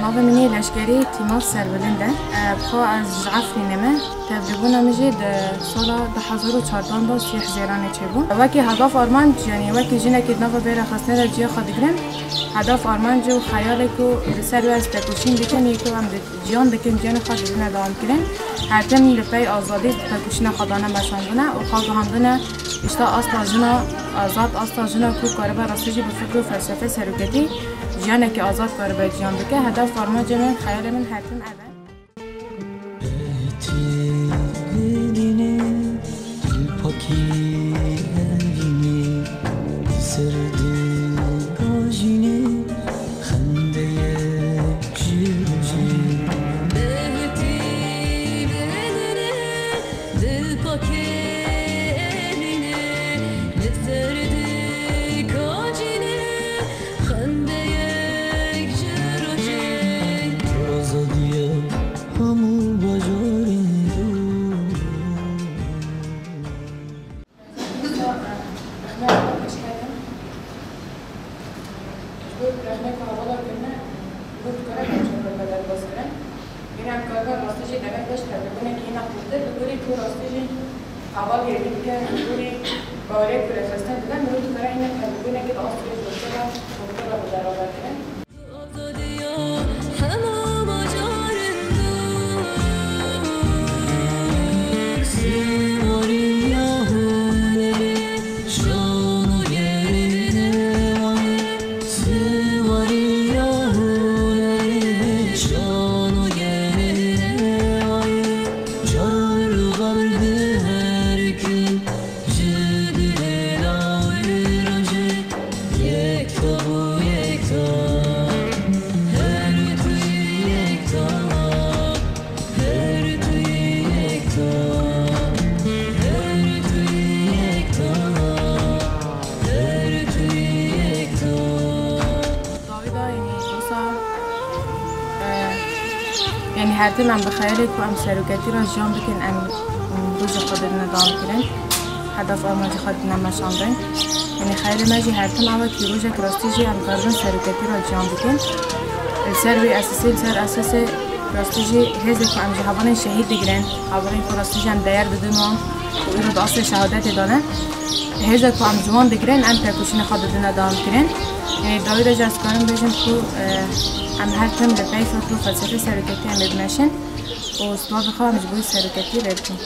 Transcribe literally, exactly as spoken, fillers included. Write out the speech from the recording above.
Navê min yê leşkerî Tîmaf Serbilind e. E, bi xwe ez ji Efrînê me. Tevlîbûna min jî di sala du hezar û çardeh de sî Hizêranê çêbû. Wekî hedef armanc, yanî wekî jinekî di nava vê rêxistinê de ciya xwe digirim. Hedef armanc û xeyalê ku li ser wê ez tekoşîn dikim, yê ku em di ciyan dikin, ciyanê xwe didine dewam kirin. Her tim li pey azadî tekoşîna xwe dane meşandine û xwe gihandine îşte asta jina azad, asta jina ku karibe rastî jî bi fikr û felsefê seroketî jiyanekî azad karibe ciyan bike. Hedef, armancê min, xeyalê min her tim ev e. Behetî Elînê, Dilpakî Elînê, li ser dika jinê xendeyek ji rojê. Behetî Elînê, Dilpakî Elînê, li ser dika jinê xendeyek ji rojê. Azadiya hemû bajarên dûr. Rexne pêşketin. Ji bo rexne ku hevala kirine, hûr dikare, em çape derbas kirin. Yine em karibe rastî jî demek beş tevlîbûnekî yine qûrtir, li gorî ku rastî jî heval hêvî dike, li gorî bawerê ku rêxistin dide, mirov dikare yine tevlîbûnekî di astê zêdetir re, qûrtir re bi beraber kirin. Ji dilê lawê rojê yekta bû yekta, her tu yekta, her tu yekta, her tu yekta, her tu yekta. Dawî da, yanî, wisa, e, yanî, her tim em bi xeyalê ku em seroketî re jiyan bikin, em rojê xwe didine dewam kirin. Hedef armancê xwe didine meşandin. Yanî, xeyalê me jî her tim ew e ku rojek rastî jî em karibin seroketî re jiyan bikin. Li ser wî esasî, li ser esasê rastî jî hêzê ku em ji hevalên şehîd digirin, hevalên ku rastî jî em değer didin wan û îro di astê şehadetê de ne. Hêzek ku em ji wan digirin, em tekoşîna xwe didine dewam kirin. Yanî dawî de jî ez karim bêjim ku, e, em her tim li pey fikr û felsefê seroketî em ê bimeşin û silavê xwe em ji bo seroketî rê bikin.